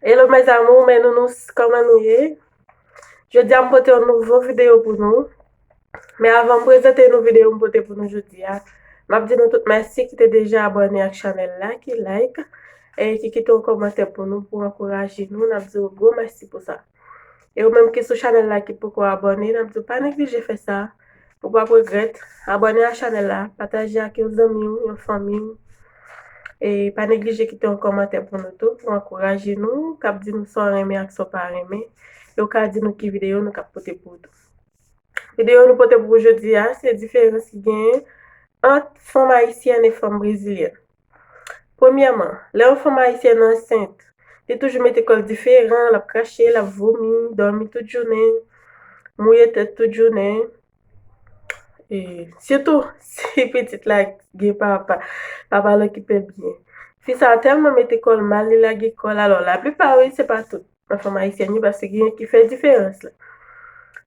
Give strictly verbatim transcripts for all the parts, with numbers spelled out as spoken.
Hello mes amours, mes nounous, kòman nou ye? Jodi a m pote yon nouvo videyo pou nou. Men avan m prezante nou videyo m pote pou nou jodi a, m ap di nou tout mèsi ki te deja abòne ak chanèl la, ki like, e ki kite yon kòmantè pou nou, pou ankouraje nou. N ap di w gwo mèsi pou sa. E ou menm ki sou chanèl la ki poko abòne, n ap di w pa neglije fè sa. Ou p ap regrèt. Abòne a chanèl la, pataje ak yon zanmi w, yon fanmi w. E pa neglije kite yon kòmantè pou nou tou, pou ankouraje nou, k ap di nou sa w renmen ak sa w pa renmen. E w ka di nou ki videyo nou k ap pote pou ou tou. Videyo nou pote pou ou jodi a, se diferans ki genyen ant fanm ayisyèn e fanm brezilyèn. Premyèman, lè yon fanm ayisyèn ansent, li toujou mete kò l diferan, l ap krache, l ap vomi, dòmi tout jounen, mouye tèt tout jounen. E sitou si pitit la gen papa, papa l okipe l byen. Fi sa a tèlman mete kò l mal, li lage kò l. Alò, laplipa, wi, se pa tout nan fanm ayisyèn yo, paske gen ki fè diferans la.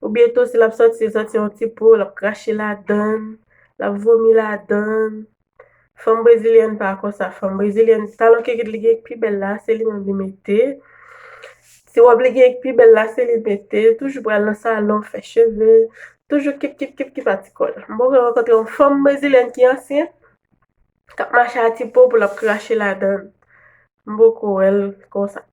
Oubyen tou, si l ap sòti, li sòti yon ti po, l ap krache ladan l, l ap vomi ladan l. Fanm brezilyèn pa konsa. Fanm brezilyèn, talon kikit li gen ki pi bèl la, se li menm li mete. Ti wòb li gen ki pi bèl la, se li mete. Toujou pral nan salon, fè cheve. Toujou kip, kip, kip, kip a ti kò l. M poko rankontre yon fanm brezilyèn ki ansent, k ap mache a ti po pou l ap krache ladan l. M poko wè l konsa.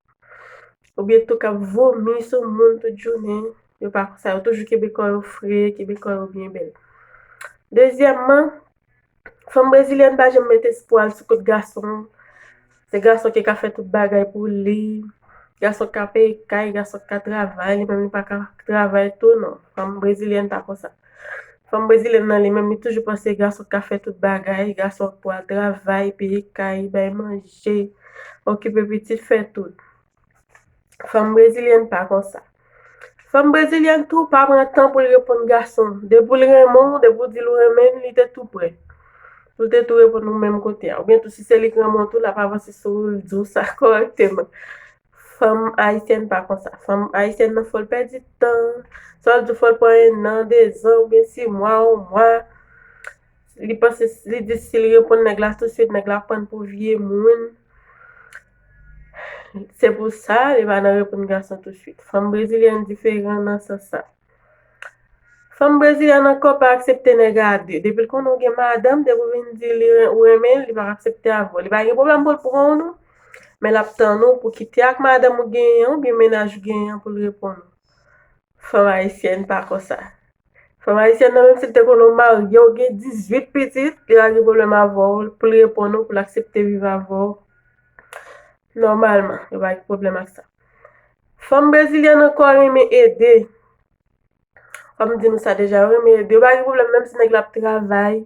Oubyen tou k ap vomi sou moun tout jounen. Yo pa konsa, yo toujou kenbe kò yo fre, kenbe kò yo byen bèl. Dezyèmman, fanm brezilyèn pa janm met espwa l sou kont gason. Se gason ki ka fè tout bagay pou li. Gason k ka peye kay, gason k ka travay, li menm li pa ka travay tou, non. Fanm brezilyèn pa konsa. Fanm brezilyèn nan li menm, li toujou panse gason ka fè tout bagay, gason pou al travay, peye kay, bay manje, okipe pitit, fè tout. Fanm brezilyèn pa konsa. Fanm brezilyèn tou pa pran tan pou l reponn gason. Depi l renmen w, depi w di l ou renmen l, li te tou prè. Pou l te tou reponn ou menm kote a. Oubyen tou si se li k renmen w tou, l ap avanse sou ou, l di w sa kòrèkteman. Fanm ayisyèn pa konsa. Fanm ayisyèn nan fò l pèdi tan. Swa l di w fò l pran en an, de zan, oubyen sis mwa, yon mwa. Li panse, li di si l reponn nèg la tousuit, nèg la ap pran l pou vye moun. Se pou sa, li pa nan reponn gason tousuit. Fanm brezilyèn diferan nan sans sa. Fanm brezilyèn ankò pa aksepte nèg a de. Depi l konnen w gen madanm, depi w vin di li ren-, ou renmen l, li pa aksepte avè w. Li pa gen pwoblèm pou l pran w non. Men l ap tann ou pou kite ak madanm ou genyen an, oubyen mennaj ou genyen an pou l reponn ou. Fanm ayisyèn pa konsa. Fanm ayisyèn nan, menm si l te konnen w marye, w gen dizuit pitit, li pa gen pwoblèm avè w, pou l reponn ou, pou l aksepte viv avè w. Nòmalman, yo pa gen pwoblèm ak sa. Fanm brezilyèn ankò renmen ede. Kòm m di nou sa deja, yo renmen ede. Yo pa gen pwoblèm, menm si nèg la ap travay.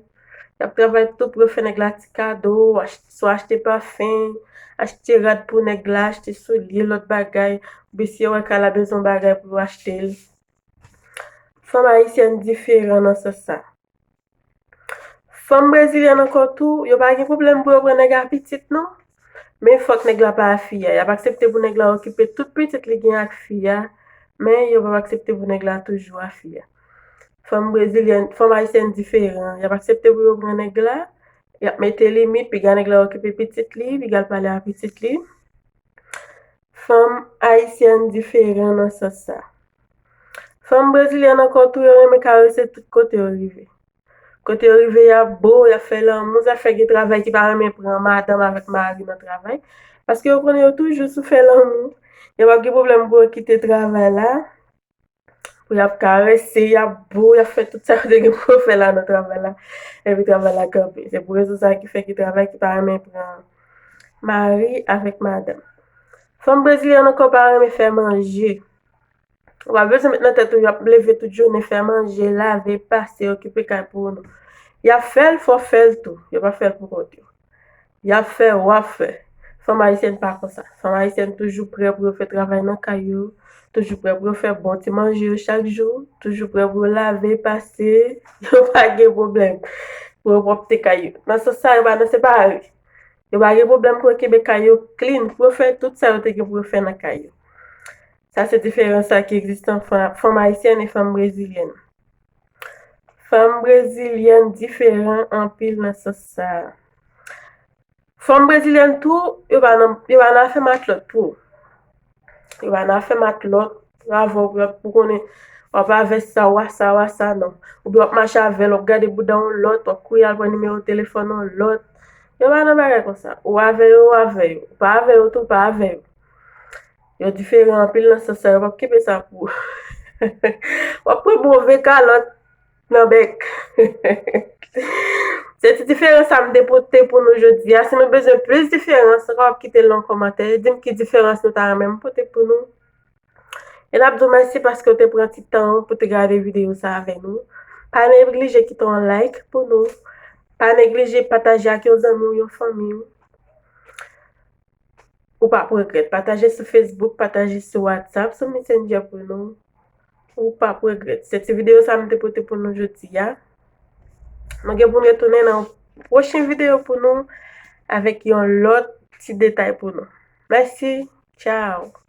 Y ap travay tou pou yo fè nèg la ti kado, ach-, swa achte pafen, achte rad pou nèg la, achte soulye, lòt bagay. Oubyen si yo wè kay la bezwen bagay pou yo achte l. Fanm ayisyèn diferan nan sans sa. Fanm brezilyèn ankò tou, yo pa gen pwoblèm pou yo pran nèg a pitit non. Men fòk nèg la pa a fi a. Y ap aksepte pou nèg la okipe tout pitit li gen ak fi a, men yo p ap aksepte pou nèg la toujou a fi a. Fanm brezilyèn, fanm ayisyèn diferan. Y ap aksepte pou yo pran nèg la, y ap mete limit, piga nèg la okipe pitit li, piga l pale a pitit li. Fanm ayisyèn diferan nan sans sa. Fanm brezilyèn ankò tou, yo renmen karese tout kote yo rive. Kote yo rive, y ap bo, y ap fè lanmou, sa fè gen travay ki pa renmen pran madanm avèk mari nan travay. Paske yo konnen yo toujou sou fè lanmou. Yo p ap gen pwoblèm pou yo kite travay la. Pou y ap karese, y ap bo, y ap fè tout sa yo te gen pou yo fè la nan travay la. Epi travay la kanpe. Se pou rezon sa ki fè gen travay ki pa renmen pran mari avèk madanm. Fanm brezilyèn ankò pa renmen fè manje. Ou pa bezwen met nan tèt ou y ap leve tout jounen fè manje, lave, pase, okipe kay pou ou non. Y ap fè l, fò w fè l tou. Yo pa fè l pou kont yo. Y ap fè, w ap fè. Fanm ayisyèn pa konsa. Fanm ayisyèn toujou prè pou yo fè travay nan kay yo. Toujou prè pou yo fè bon ti manje yo chak jou. Toujou prè pou yo lave, pase. Yo pa gen pwoblèm pou yo pwòpte kay yo. Nan sans sa, yo pa nan separe. Yo pa gen pwoblèm pou yo kenbe kay yo clean, pou yo fè tout sa yo te gen pou yo fè nan kay yo. Sa se diferans sa ki egziste ant fanm, fanm ayisyèn e fanm brezilyèn. Fanm brezilyèn diferan anpil nan sans sa a. Fanm brezilyèn tou, yo pa nan, yo pa nan afè matlòt tou. Yo pa nan afè matlòt, avè w, pou konnen, w ap avè sa, w a sa, w a sa, non. Oubyen w ap mache avè l, w ap gade bouda yon lòt, w ap kouri al pran nimewo telefòn yon lòt. Yo pa nan bagay konsa. Ou avè yo, ou avè yo. Ou pa avè yo tou, ou pa avè yo. Yo diferan anpil nan sans sa, yo p ap kenbe sa pou ou. W ap pran move kalòt nan bèk. Se ti diferans sa m te pote pou nou jodi a. Si nou bezwen plis diferans, nou kapab kite l nan kòmantè. Di m ki diferans nou ta renmen m pote pou nou. E n ap di w mèsi paske w te pran ti tan w pou te gade videyo sa avè nou. Pa neglije kite yon like pou nou. Pa neglije pataje ak yon zanmi w, yon fanmi w. Ou p ap regrèt. Pataje sou Facebook, pataje sou WhatsApp, sou Messenger pou nou. Ou p ap regrèt. Se ti videyo sa m te pote pou nou jodi a. Nou gen pou n retounen nan yon pwochen videyo pou nou avèk yon lòt ti detay pou nou. Mèsi. Tchao.